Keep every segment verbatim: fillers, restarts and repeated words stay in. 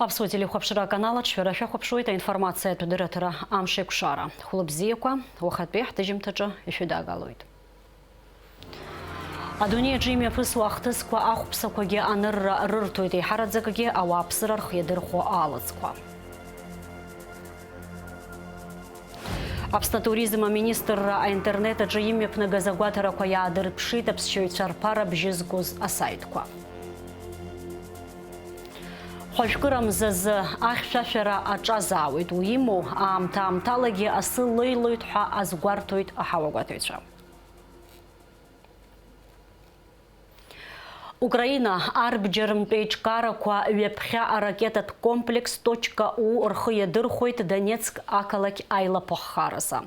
Аԥсуа телехәаԥшра аканал аҿы шәара шәахәаԥшуеит аинформациатә дырраҭара Амшеикәшара. Хәлыбзиақәа, уахатәи ҳҭыжьымҭаҿы ишәыдагалоит. Адунеи аҿы имҩаԥысуа ахҭысқәа ахәԥсақәагьы анырра рырҭоит, еиҳараӡакгьы ауааԥсыра рхы иадырхәо алаӡқәа. Аԥсны атуризм аминистрра аинтернет аҿы имҩаԥнагаз агәаҭарақәа иаадырԥшит аԥсшьаҩцәа рԥара бжьы згоз асаитқәа. Хәажәкырамзазы ахьшәашәара аҿазаауеит, уимоу, аамҭа-аамҭалагьы асы леилоит ҳәа азгәарҭоит аҳауагәаҭаҩцәа. Украина арбџьармтә еиҿкаарақәа ҩаԥхьа аракетатә комплекс Точка У рхы иадырхәеит Донецк ақалақь аилаԥыххаразы.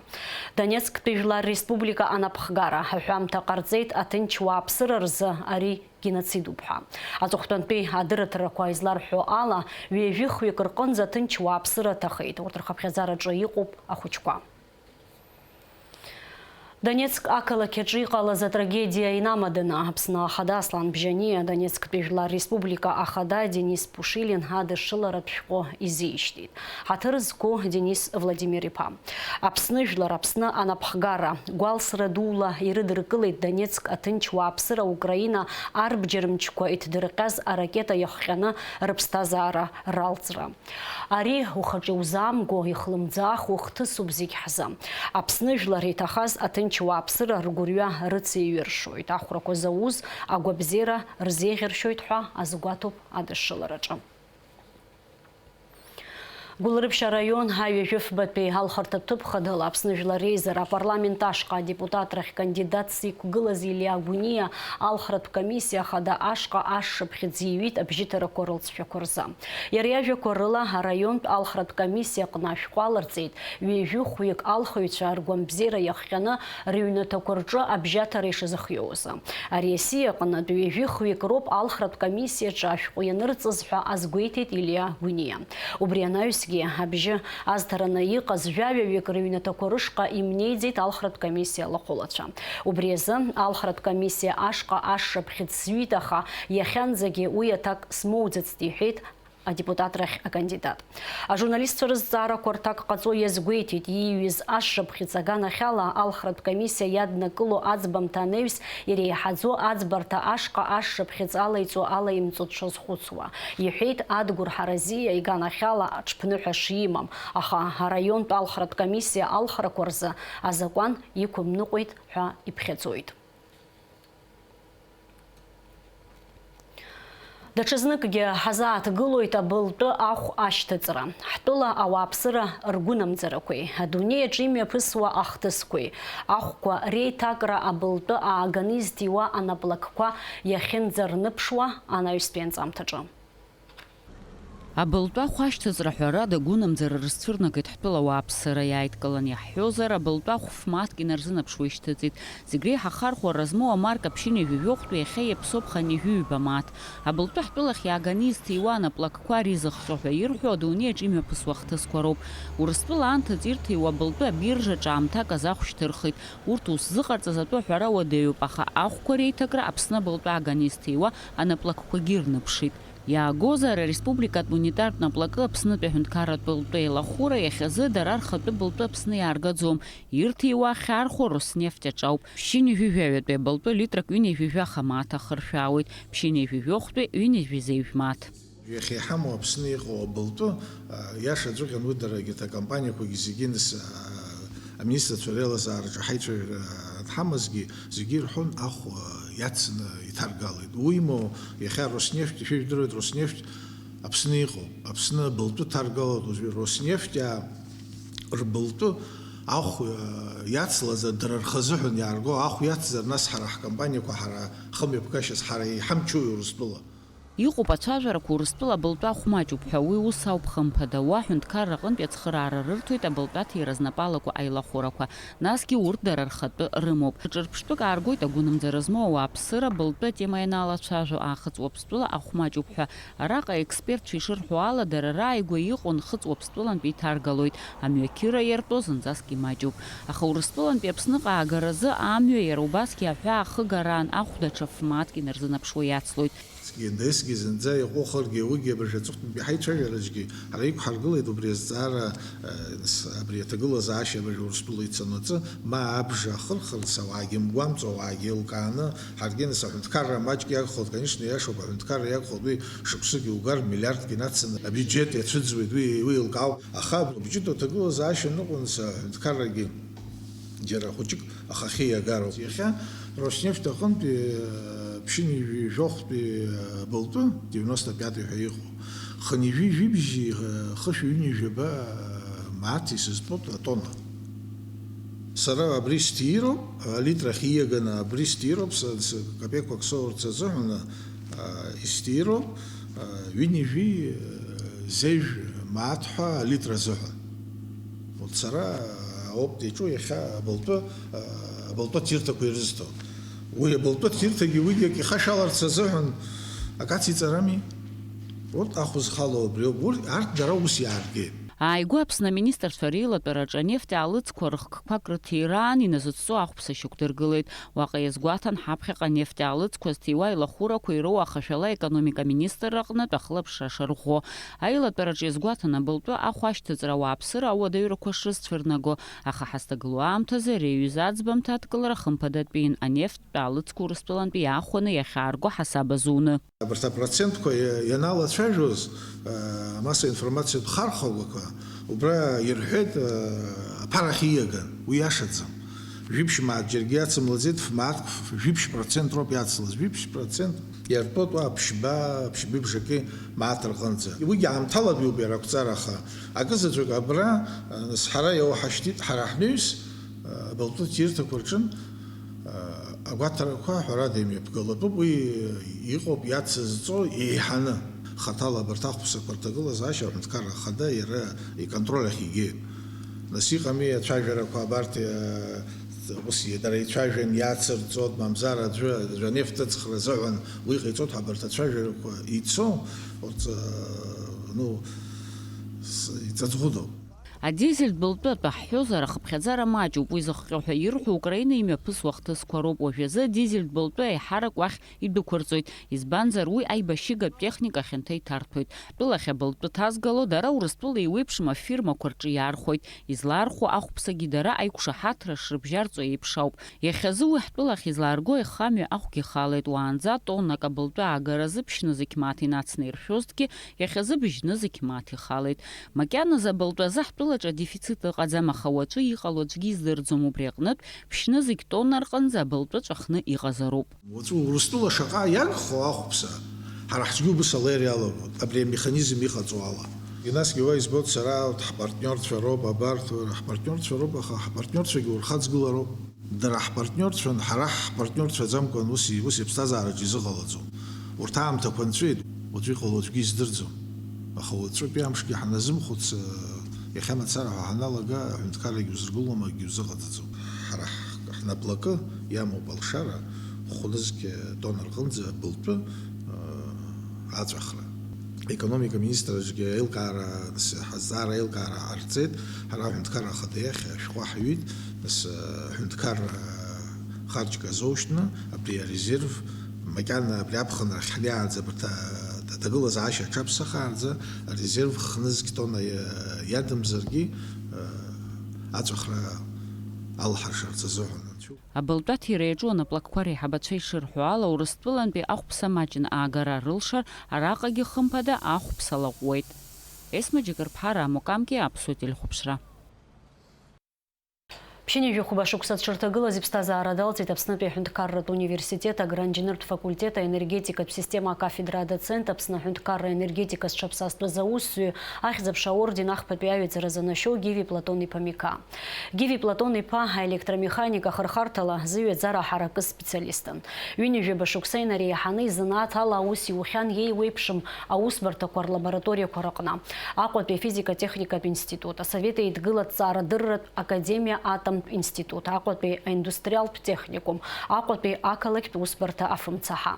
Донецктәи Жәлар Республика анапхгара аҳәамҭа ҟарҵеит, аҭынч уааԥсыра рзы ари геноцидуп ҳәа. Аҵыхәтәантәи адырраҭарақәа изларҳәо ала, ҩажәи хҩык рҟынӡа ҭынч уааԥсыра аҭахеит. Урҭ рхыԥхьаӡараҿы иҟоуп ахәыҷқәа. Донецк ақалақь аҿы иҟалаз атрагедиа инамаданы, Аԥсны Ахада Аслан Бжьаниа Донецктәи Жәлар Республика Ахада Денис Пушилин адышшыларатә шәҟәы изишьҭит. Ҳаҭыр зқәу Денис Владимир-иԥа. Аԥсны жәлар, Аԥсны анапхгара, гәалсра дула ирыдыркылеит Донецк аҭынч уааԥсыра Украина арбџьармчқәа иҭдырҟьаз аракета иахҟьаны рыԥсҭазаара ралҵра. Ари ухаҿы иузаамго, ихлымӡаах ухҭысуп зегь ҳзы. Аԥсны жәлар иҭахаз аҭынч уааԥсыра ргәырҩа рыцеиҩыршоит. Ахәрақәа зауз агәабзиара рзеиӷьаршьоит ҳәа азгәаҭоуп адышшылараҿы. Гәылрыԥшь араион аҩажәифбатәи алхырҭатә ҭыԥ хадала Аԥсны Жәлар Реизара апарламент ашҟа адепутатрахь кандидатс иқәгылаз Илиа Гәыниа алхратә комиссиа ахада ашҟа ашшыԥхьыӡ иҩит абжьыҭарақәа рылҵшәақәа рзы. Иара иажәақәа рыла, араионтә алхратә комиссиа аҟны ашәҟәы аларҵеит, ҩажәи хәҩык алхыҩцәа ргәамбзиара иахҟьаны рыҩнаҭақәа рҿы абжьаҭара ишазыхиоуз. Ари асиа аҟнытә ҩажәи хәҩык роуп алхратә комиссиаҿы ашәҟәы ианырҵаз ҳәа азгәеиҭеит Илиа Гәыниа. Убри анаҩсгьы абжьы азҭараны иҟаз жәаҩаҩык рыҩнаҭақәа рышҟа имнеиӡеит алхратә комиссиа алахәылацәа. Убри азы алхратә комиссиа ашҟа ашшыԥхьыӡ сҩит, аха иахьанӡагьы уи аҭак смоуӡацт, иҳәеит адепутатрахь акандидат. Ажурналистцәа рызҵаарақәа рҭак ҟаҵо иазгәеиҭеит, ииҩыз ашшыԥхьыӡ аганахьала алхратә комиссиа иаднакыло аӡбамҭа анаҩс иреиҳаӡоу аӡбарҭа ашҟа ашшыԥхьыӡ алаиҵо-алаимҵо дшазхәыцуа. Иҳәеит, Адгәыр Ҳаразиа иганахьала аҽԥныҳәа шимам, аха араионтә алхратә комиссиа алхрақәа рзы азакәан иқәымныҟәеит ҳәа иԥхьаӡоит. Даҽазныкгьы ҳазааҭгылоит абылтәы ахә ашьҭыҵра. Ҳтәыла ауааԥсыра ргәынамӡарақәеи, адунеи аҿы имҩаԥысуа ахҭысқәеи, ахәқәа реиҭакра абылтәы ааганы изҭиуа анаплакқәа иахьынӡарныԥшуа анаҩстәи анҵамҭаҿы. Абылтәы ахә ашьҭыҵра ҳәарада гәынамӡара рызцәырнагеит ҳтәыла ауааԥсыра. Иааидкыланы иаҳҳәозар, абылтәы ахә ф-мааҭк инарзынаԥшуа ишьҭыҵит. Зегь реиҳа ахархәара змоу амарка ԥшьынҩажәи жәохәтәи иахьа иаԥсоуп хынҩажәи ҩба мааҭ. Абылтәы ҳтәылахь иааганеизҭиуа анаплакқәа ари зыхҟьо ҳәа ирҳәо адунеи аҿы имҩаԥысуа ахҭысқәа роуп. Урыстәыла анҭыҵ ирҭиуа абылтәы абиржаҿы аамҭак азы ахә шьҭырхит. Урҭ ус зыҟарҵаз атәы аҳәара уадаҩуп, аха ахәқәа реиҭакра Аԥсны абылтәы ааганеизҭиуа анаплакқәагьы ирныԥшит. Иаагозар, ареспубликатә унитартә наплакы Аԥснытәи аҳәынҭқарратә былтәы еилахәыра иахьазы дара рхатәы былтәы Аԥсны иааргаӡом. Ирҭиуа ахьархәо Роснефть аҿы ауп. Ԥшьынҩажәи жәаҩатәи абылтәы литрак ҩынҩажәи жәаха мааҭ ахыршәаауеит, ԥшьынҩажәи жәохәтәи ҩынҩажәи зеижә мааҭ. Иахьа иҳамоу Аԥсны иҟоу абылтәы, а, иашаҵәҟьан уи дара егьырҭ акомпаниақәагьы зегьы нас, а, аминистрцәа реилазаараҿы ҳаицәажәара анҳамазгьы, зегьы ирҳәон, ахә, а, иацны иҭаргалеит. Уимоу, иахьа Роснефть, шәыжәдыруеит, Роснефть Аԥсны иҟоуп. Аԥсны абылтәы ҭаргалоит уажәы. Роснефть, а, рбылтәы ахә, а, иацлазар, дара рхазыҳәан иаарго ахә иацзар, нас ҳара ҳкомпаниақәа ҳара хымҩаԥгашьас ҳара иҳамчуи Урыстәыла? Иҟоуп ацәажәарақәа Урыстәыла абылтәы ахә маҷуп ҳәа, уи ус ауп, хымԥада, уа аҳәынҭқарра аҟынтәи ацхыраара рырҭоит абылтәы аҭира знапы алаку аилахәырақәа, насгьы урҭ дара рхатәы рымоуп. Ҿырԥштәык ааргоит агәынамӡара змоу ауааԥсыра абылтәы атема ианалацәажәо, Аахыҵ Уаԥстәыла ахә маҷуп ҳәа. Араҟа аекспертцәа ишырҳәо ала, дара рааигәа иҟоу Нхыҵ Уаԥстәылантәи иҭаргалоит, амҩақьыра иартәо зынӡаскгьы маҷуп. Аха Урыстәылантәи Аԥсныҟа аагаразы амҩа иара убасгьы аҳәаа ахыгараан ахә даҽа ф-мааҭк инарзынаԥшуа иацлоит. Есгьы зынӡа иҟәыхыргьы, уигьы абыржәы аҵыхәтәантәи ҳаицәажәараҿгьы ҳара иқәҳаргылеит убри азҵаара, э, с-, абри аҭагылазаашьа абыржәы Урыстәыла ицанаҵы, ма абжа ахырхырц, ауаагьы мгәамҵуа, ауаагьы еилкааны, ҳаргьы нас аҳәынҭқарра маҷк иагхоит, конечно, иашоуп, аҳәынҭқарра иагхоит, уи шықәсык иугар, миллиардк инацын абиуџьет иацәыӡуеит, уи, уи еилкаауп. Аха абри аҭагылазаашьа аныҟәынҵа аҳәынҭқаррагьы џьара хәыҷык ахахьы иагароуп. Иахьа Роснефть аҟынтәи, э, ԥшьынҩажәи жәохәтәи, э, былтәы, девяносто пятый ҳәа иҟоу, хынҩажәи жәибжьи, э, хышәи ҩынҩажәи жәаба, э, мааҭ исызтәуп атонна. Сара абри сҭироуп, алитрахь ииаганы абри сҭироуп, са, са капеқәак соурц азыҳәан, э, исҭироуп, э, ҩынҩажәи, э, зежә мааҭ ҳәа алитр азыҳәан. Вот сара, э, ауп деиҿу иахьа абылтәы, э, абылтәы ҭирҭақәа ирызҭо. Уи абылтәы ҭирҭагьы уигьы ак ихашәаларц азыҳәан ак ациҵарами? Урҭ ахә зхало убриоуп. Урҭ, арҭ дара ус иааргеит. Ааигәа Аԥсны аминистрцәа реилатәараҿы анефть аалыҵқәа рыхкқәак рыҭира аан иназыҵәҵәо ахәԥса шьақәдыргылеит. Уаҟа иазгәаҭан ҳаԥхьаҟа анефть аалыҵқәа зҭиуа аилахәырақәа ироуа ахашәала аекономика аминистрра аҟнытә ахылаԥшра шарӷәӷәо. Аилатәараҿы иазгәаҭан абылтәы ахә ашьҭыҵра ауааԥсыра ауадаҩрақәа шрызцәырнаго, аха ҳазҭагылоу аамҭазы ари аҩыза аӡбамҭа адкылара хымԥадатәин, анефттә аалыҵқәа Урыстәылантәи иаахәаны иахьаарго ҳасаб азуны. Абарҭ апроцентқәа иа-, ианалацәажәоз, а, амассовой информациатә хархәагақәа убра ирҳәеит, а, аԥарахь ииаган, уи иашаӡам. Жәиԥшь мааҭ џьаргьы иацымлаӡеит, ф-, мааҭк ф-, ф-, жәиԥшь процент роуп иацлаз, жәиԥшь процент иартәоит уа ԥшьба, ԥшьбеи бжаки мааҭ рҟынӡа. Уигьы аамҭалатәиуп иара ақәҵара, аха акызаҵәык абра, а, нас ҳара иауҳашьҭит, ҳара ҳнаҩс, а, абылтәы ҭирҭақәа рҿын, а, агәаҭарақәа, ҳәарада, имҩаԥгалатәуп, уи иҟоуп иацызҵо еиҳаны. Хаҭала абарҭ ахәԥсақәа рҭагылазаашьа аҳәынҭқарра ахада иара иконтроль ахь игеит. Нас иҟами ацәажәарақәа абарҭ, э, ус дара ицәажәан иацырҵоит, мамзар аӡәы, аӡәы анефт ыҵхра азыҳәан уи ҟаиҵоит ҳәа абарҭ ацәажәарақәа ицо, урҭ, э, ну, с-, иҵаҵӷәыдоуп. Адизельтә былтәы атәы ҳҳәозар, ахыԥхьаӡара маҷуп, уи зыхҟьо ҳәа ирҳәо Украина имҩаԥысуа ахҭысқәа роуп. Уажәазы адизельтә былтәы аиҳарак уахь идәықәырҵоит, избанзар, уи аибашьыгатә техника хьанҭа иҭарҭәоит. Тәылахь абылтәы ҭазгало дара Урыстәыла еиуеиԥшым афирмақәа рҿы иаархәоит, излаархәо ахәԥсагьы дара аиқәшаҳаҭра шрыбжьарҵо еиԥш ауп. Иахьазы уи ҳтәылахь излаарго аихамҩа ахәгьы халеит, уаанӡа тоннак абылтәы аагаразы ԥшьнызқь мааҭ инацны иршәозҭгьы, иахьазы быжьнызқь мааҭ ихалеит. Макьаназы абылтәы азы ҳтәылаҿы адефицит ыҟаӡам, аха уаҵәы иҟало аӡәгьы издырӡом, убри аҟнытә, ԥшьнызқь тонна рҟынӡа абылтәы ҵәахны иҟазароуп. Уаҵәы Урыстәыла шаҟа иагхо ахәԥса, ҳара ҳҿгьы убыс алеир иалагоит, абри амеханизм иҟаҵоу ала. Насгьы уа избоит сара, урҭ ҳпартниорцәа роуп, абарҭ, ҳпартниорцәа роуп, аха ҳпартниорцәагьы урхаҵгылароуп. Дара ҳпартниорцәан, ҳара ҳпартниорцәаӡамкәан ус, ус иԥсҭазаараҿы изыҟалаӡом. Урҭ аамҭақәа нҵәеит, уаҵәы иҟало аӡәгьы издырӡом. Аха уаҵәтәи амшгьы ҳаназымхәыц, э, иахьа мацара ҳәа ҳаналага, аҳәынҭқаррагьы узыргылом, акгьы узыҟаҵаӡом. Ҳара ҳ-, ҳнаплакы иамоуп алшара, хәнызқь тонна рҟынӡа абылтәы, э, аҵәахра. Аекономика министраҿгьы аилкаара, нас, ҳазҵаара аилкаара ҟарҵеит, ҳара аҳәынҭқарра ахада иахь ашәҟәы ҳҩит, нас, аҳәынҭқарра харчк азоушьҭны, абри арезерв, макьана абри аԥхынрахь ҳнеиаанӡа, абарҭ а-, аҭагылазаашьа аҽаԥсахаанӡа, арезерв хнызқь тонна иа-, иадамзаргьы, аҵәахра алҳаршарц азыҳәан. Анцәа Абылтәаҭира иаҿу анаплакқәа реиҳабацәа ишырҳәо ала, Урыстәылантәи ахәԥса маҷны аагара рылшар, араҟагьы хымԥада ахәԥса лаҟәуеит. Есма Џьакырԥҳа, Рамо Камки, Аԥсуа телехәаԥшра. Ԥшьынҩажәи хәба шықәса дшырҭагылаз иԥсҭазаара далҵит Аԥснытәи аҳәынҭқарратә университет агроинженертә факультет аенергетикатә система акафедра адоцент, Аԥсны аҳәынҭқарра аенергетика зҽаԥсазтәыз аусзуҩы, Ахьӡ-аԥша аорден ахԥатәи аҩаӡара занашьоу Гиви Платон-иԥа Миқа. Гиви Платон-иԥа аелектромеханик ахырхарҭала зыҩаӡара ҳаракыз специалистын. Ҩынҩажәаба шықәса инареиҳаны изанааҭ ала аус иухьан иеиуеиԥшым аусбарҭақәа рлабораториақәа рыҟны, Аҟәатәи афизика-техникатә институт, Асовет Еидгыла аҭҵаарадырратә академиа атомтә институт, Аҟәатәи аиндустриалтә техникум, Аҟәатәи ақалақьтә усбарҭа афымцаҳа.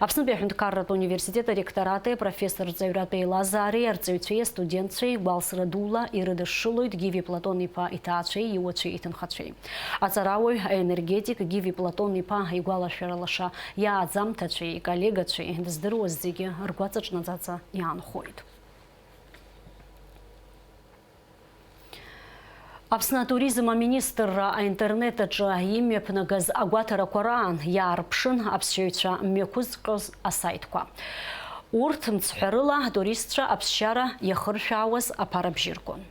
Аԥснытәи аҳәынҭқарратә университет аректорати апрофессор рҵаҩратә еилазаареи арҵаҩцәеи астудентцәеи гәалсра дула ирыдышшылоит Гиви Платон-иԥа иҭаацәеи иуацәеи иҭынхацәеи. Аҵарауаҩ, аенергетик Гиви Платон-иԥа игәалашәара лаша иааӡамҭацәеи иколлегацәеи дыздыруаз зегьы ргәаҵаҿ наӡаӡа иаанхоит. Аԥсны атуризм аминистрра аинтернет аҿы имҩаԥнагаз агәаҭарақәа раан иаарԥшын аԥсшьаҩцәа мҩақәызҟьоз асаитқәа. Урҭ мцҳәарыла атуристцәа аԥсшьара иахыршәаауаз аԥара бжьы ргон.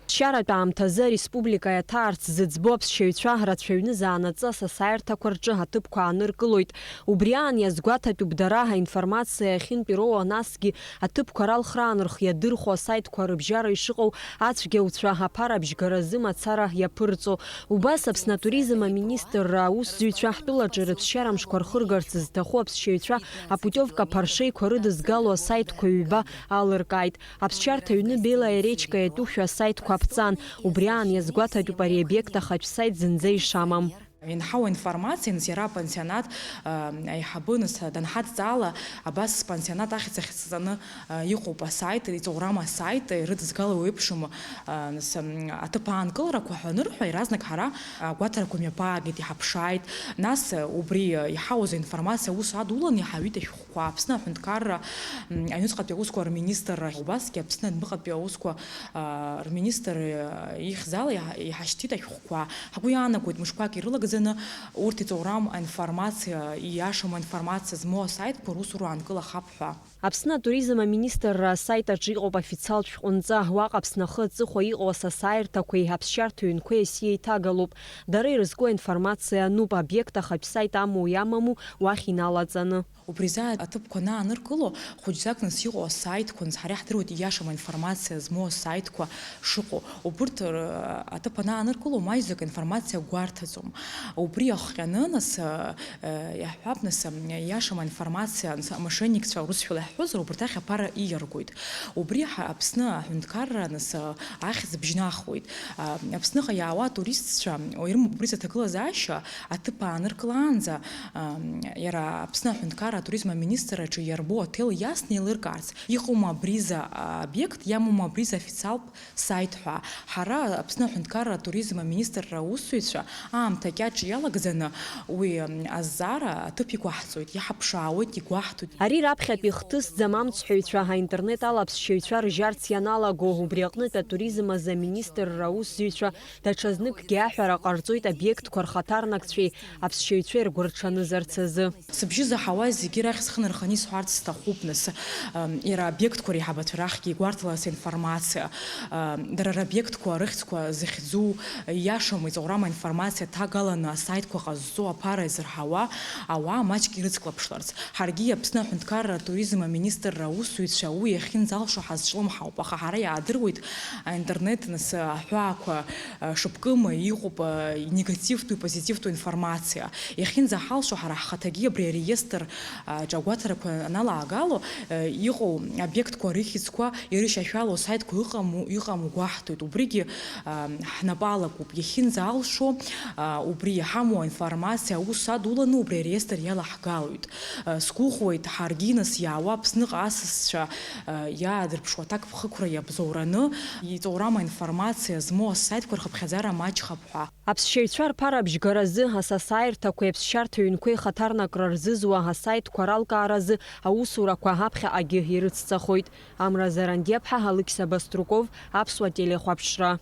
Ԥсшьаратә аамҭазы ареспублика иаҭаарц зыӡбо аԥсшьаҩцәа рацәаҩны заанаҵы асасааирҭақәа рҿы аҭыԥқәа ааныркылоит. Убри аан иазгәаҭатәуп дара аинформациа ахьынтә ироуа, насгьы аҭыԥқәа ралхраан рхы иадырхәо асаитқәа рыбжьара ишыҟоу ацәгьауцәа аԥара абжьгаразы мацара иаԥырҵо. Убас Аԥсны атуризм аминистрра аусзуҩцәа ҳтәылаҿы рыԥсшьара мшқәа рхыргарц зҭаху аԥсшьаҩцәа апутиовка ԥаршеиқәа рыдызгало асаитқәа ҩба алыркааит. Аԥсшьарҭа ҩны Белая речка иатәушәа асаитқәа аԥҵан. Убри аан иазгәаҭатәуп ари обиект ахатә сайт зынӡа ишамам. Ианҳау аинформациа, нас, иара апансионат, а, аиҳабы, нас, данҳадҵаала, абас пансионат ахьӡ ахьҵаны, а, иҟоуп асайт, иҵоурам асайт, ирыдызгало еиԥшым, а, нас, м, аҭыԥ аанкыларақәа ҳәа анырҳәа, иаразнак ҳара агәаҭарақәа мҩаԥаагеит, иҳаԥшааит. Нас, а, убри, а, иҳауаз аинформациа аус адулан иҳаҩит ашәҟәқәа. Аԥсны аҳәынҭқарра, м, аҩныҵҟатәи аусқәа рминистрра, убасгьы Аԥсны адәныҟатәи аусқәа, а, рминистр, а, ихьӡала иҳа-, иҳашьҭит ашәҟәқәа. Ҳгәы иаанагоит, мышқәак ирылагӡаны урҭ иҵоурам аинформациа, ииашам аинформациа змоу асаитқәа русура аанкылахап ҳәа. Аԥсны атуризм аминистрра асайт аҿы иҟоуп официалтә шәҟәынҵа, уаҟа Аԥсны ахы аҵыхәа иҟоу асасааирҭақәеи аԥсшьарҭа ҩнқәеи асиа иҭагалоуп. Дара ирызку аинформациа ануп, обиект ахатә сайт амоу иамаму уахь иналаҵаны. Убри азы аҭыԥқәа анааныркыло, хәыҷӡак нас иҟоу асаитқәа, нас ҳара иаҳдыруеит ииашам аинформациа змоу асаитқәа шыҟоу. Убырҭ р-, аҭыԥ анааныркыло, маҷӡак аинформациа гәарҭаӡом. Убри ахҟьаны, нас, а, а, иаҳҳәап, нас, ам, ииашам аинформациа, нас, амошенникцәа урысшәала иаҳҳәозар, убырҭ ахь аԥара ииаргоит. Убри ҳа-, Аԥсны аҳәынҭқарра, нас, а, ахьӡ бжьнахуеит. А, Аԥсныҟа иаауа атуристцәа ирымоуп убри зҭагылазаашьа, аҭыԥ ааныркылаанӡа, ам, иара Аԥсны аҳәынҭқарра атуризм аминистрраҿы иарбоу аҭел иасны еилыркаарц, иҟоума абриза обиект, иамоума абриза официалтә сайт ҳәа. Ҳара Аԥсны аҳәынҭқарра атуризм аминистрра аусзуҩцәа аамҭа кьаҿ иалагӡаны уи, ам, азҵаара аҭыԥ иқәаҳҵоит, иҳаԥшаауеит, игәаҳҭоит. Ари раԥхьатәи хҭысӡам, амцҳәаҩцәа аинтернет ала аԥсшьаҩцәа ржьарц ианалаго, убри аҟнытә атуризм азы аминистрра аусзуҩцәа даҽазныкгьы аҳәара ҟарҵоит обиектқәа рхаҭарнакцәеи аԥсшьаҩцәеи ргәырҽанызарц азы. Сыбжьы заҳауа зегьы рахь схы нарханы исҳәарц сҭахуп, нас, ам, иара обиектқәа реиҳабацәа рахьгьы игәарҭалаз информациа, ам, дара робиектқәа рыхьӡқәа зыхьӡу, ииашам, иҵоурам информациа ҭагаланы асаитқәа ҟазҵо аԥара изырҳауа ауаа маҷк ирыцклаԥшларц. Ҳаргьы Аԥсны аҳәынҭқарра атуризм аминистрра аусзуҩцәа уи иахьынӡалшо ҳазҿлымҳауп, аха ҳара иаадыруеит аинтернет, нас, аҳәаақәа, а, шыԥкым, иҟоуп, а, инегативтәу, ипозитивтәу информациа. Иахьынӡаҳалшо ҳара ҳхаҭагьы абри ареестр, а, ҿы агәаҭарақәа аналаагало, а, иҟоу обиектқәа рыхьӡқәа ирышьашәало асаитқәа ыҟаму, иҟаму гәаҳҭоит. Убригьы, а, ҳнапы алакуп. Иахьынӡалшо, а, убри иҳамоу аинформациа аус адуланы убри ареестр иалаҳгалоит. А, сгәыӷуеит, ҳаргьы нас иаауа Аԥсныҟа асасцәа, а, иаадырԥшуа аҭакԥхықәра иабзоураны, иҵоурам аинформациа змоу асаитқәа рхыԥхьаӡара маҷхап ҳәа. Аԥсшьаҩцәа рԥара абжьгаразы, асасааирҭақәеи аԥсшьарҭа ҩнқәеи хаҭарнакра рзызуа асаитқәа ралкааразы аусурақәа аԥхьаҟагьы ирыцҵахоит. Амра Зарандиаԥҳа, Алықьса Баструков, Аԥсуа телехәаԥшра.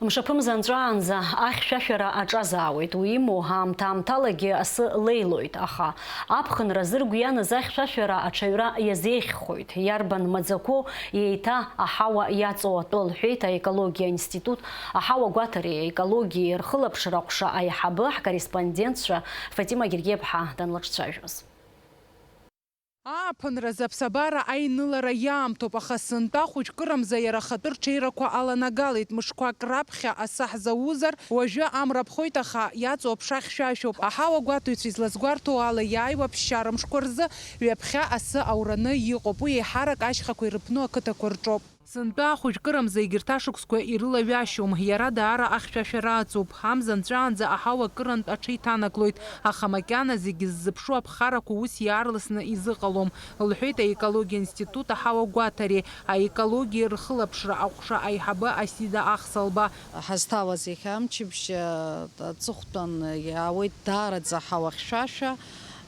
Мшаԥымза анҵәаанӡа ахьшәашәара аҿазаауеит, уимоу, аамҭа-аамҭалагьы асы леилоит, аха аԥхынра зыргә ианыз ахьшәашәара аҽаҩра иазеиӷьхоит. Иарбан маӡақәоу еиҭа аҳауа иаҵоу атәы, лҳәеит аекологиа институт аҳауагәаҭареи аекологиеи рхылаԥшра ҟәша аиҳабы ҳкорреспондентцәа Фатима Гергиаԥҳа данлаҿцәажәоз. Ааԥынразы аԥсабара аинылара иаамҭоуп, аха сынтәа хәыҷкырамза иара ахатәы рҽеирақәа аланагалеит. Мышқәак раԥхьа асы ҳзаузар, уажәы амра ԥхоит, аха иаҵоу аԥша хьшәашәоуп. Аҳауагәаҭаҩцәа излазгәарҭо ала, иааиуа ԥсшьара мшқәа рзы ҩаԥхьа асы аураны иҟоуп. Уи еиҳарак ашьхақәа ирыԥну ақыҭақәа рҿоуп. Сынтәа ахәыжәкырамза егьырҭ ашықәсқәа ирылаҩашьом, иара даара ахьшәашәара аҵоуп. Амза нҵәаанӡа аҳауа акырынтә аҽеиҭанаклоит, аха макьана зегьы ззыԥшу аԥхаррақәа ус иаарласны изыҟалом, лҳәеит аекологиа институт аҳауа гәаҭареи аекологиеи рхылаԥшра аҟәша аиҳабы Асида Ахсалба. Ҳазҭалаз иахьа амчыбжь, аҵыхәтәан иаауеит даараӡа аҳауа хьшәашәа.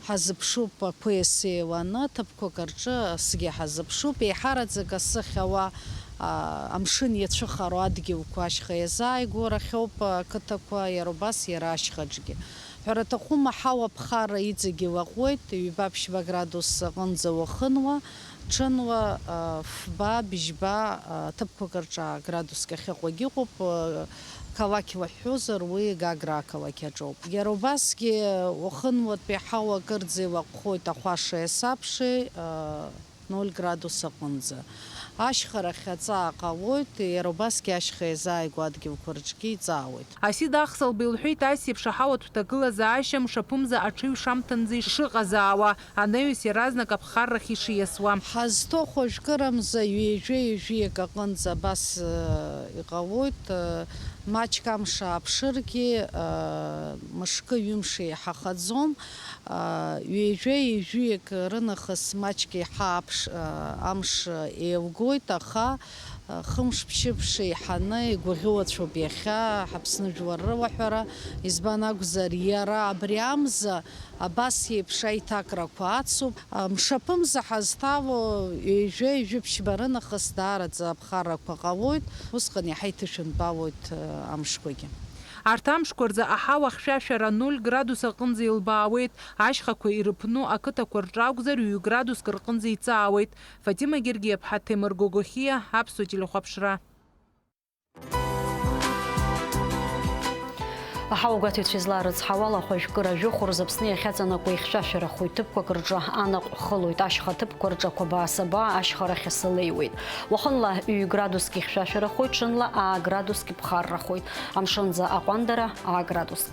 Ҳазыԥшуп ақәеи асеи еиланы, ҭыԥқәак рҿы асгьы ҳазыԥшуп. Еиҳараӡак асы ахьауа, а, амшын иацәыхароу адгьылқәа ашьха иазааигәоу рахьоуп ақыҭақәа, иара убас иара ашьхаҿгьы. Ҳәара аҭахума, ҳауа аԥхарра иҵегь илаҟәуеит, ҩба-ԥшьба градус аҟынӡа уахынла, ҽынла, а, фба, бжьба, а, ҭыԥқәак рҿы градуск ахьыҟоугьы ыҟоуп, а, қалақьла ҳҳәозар, уи Гагра ақалақь аҿоуп. Иара убасгьы уахынлатәи аҳауа акырӡа илаҟәхоит ахәашеи асабшеи, а, ноль градус аҟынӡа. Ашьхарахь аҵаа ҟалоит, иара убасгьы ашьха иазааигәоу адгьылқәа рҿгьы иҵаауеит. Асида Ахсалба илҳәеит, ас еиԥш аҳауатә ҭагылазаашьа мшаԥымза аҽыҩ шамҭанӡа ишыҟазаауа, анаҩс иаразнак аԥхаррахь ишиасуа. Ҳазҭо хәажәкырамза ҩажәа-ҩажәиак аҟынӡа абас, э, иҟалоит, э, маҷк амш ааԥшыргьы, э, мышкы-ҩымш еиҳахаӡом. Ҩажәа-ҩажәиак рынахыс маҷк еиҳа аԥш-, амш еилгоит, аха хымш-ԥшьымш еиҳаны игәаӷьуацәоуп иахьа Ҳаԥсны жәлар рылаҳәара, избан акәзар, иара абри амза абас еиԥш аиҭакрақәа ацуп. Мшаԥымза ҳазҭало ҩажәа-ҩажәи ԥшьба рынахыс даараӡа аԥхаррақәа ҟалоит, усҟан иаҳа иҭышәынтәалоит амшқәагьы. Арҭ амшқәа рзы аҳауа хьшәашәара ноль градус аҟынӡа илбаауеит, ашьхақәа ирыԥну ақыҭақәа рҿы акәзар, ҩ-градуск рҟынӡа иҵаауеит. Фатима Гергиаԥҳа, Ҭемыр Гогохиа, Аԥсуа телехәаԥшра. Аҳауагәаҭаҩцәа излаарыцҳауала, ахәажәкыра жәохә рзы Аԥсны иахьаҵанакуа ихьшәашәарахоит, ҭыԥқәак рҿы анаҟә хылоит, ашьха ҭыԥқәа рҿы ақәабаа-сабаа ашьхарахь асы леиуеит. Уахынла ҩ-градуск ихьшәашәарахоит, ҽынла аа-градуск иԥхаррахоит. Амшынӡа аҟәандара аа-градуск.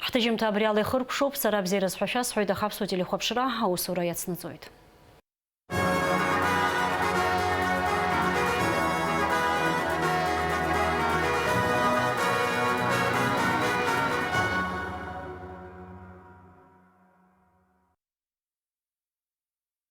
Ҳҭыжьымҭа абри ала ихыркәшоуп. Сара абзиараз ҳәа шәасҳәоит, аха Аԥсуа телехәаԥшра аусура иацнаҵоит.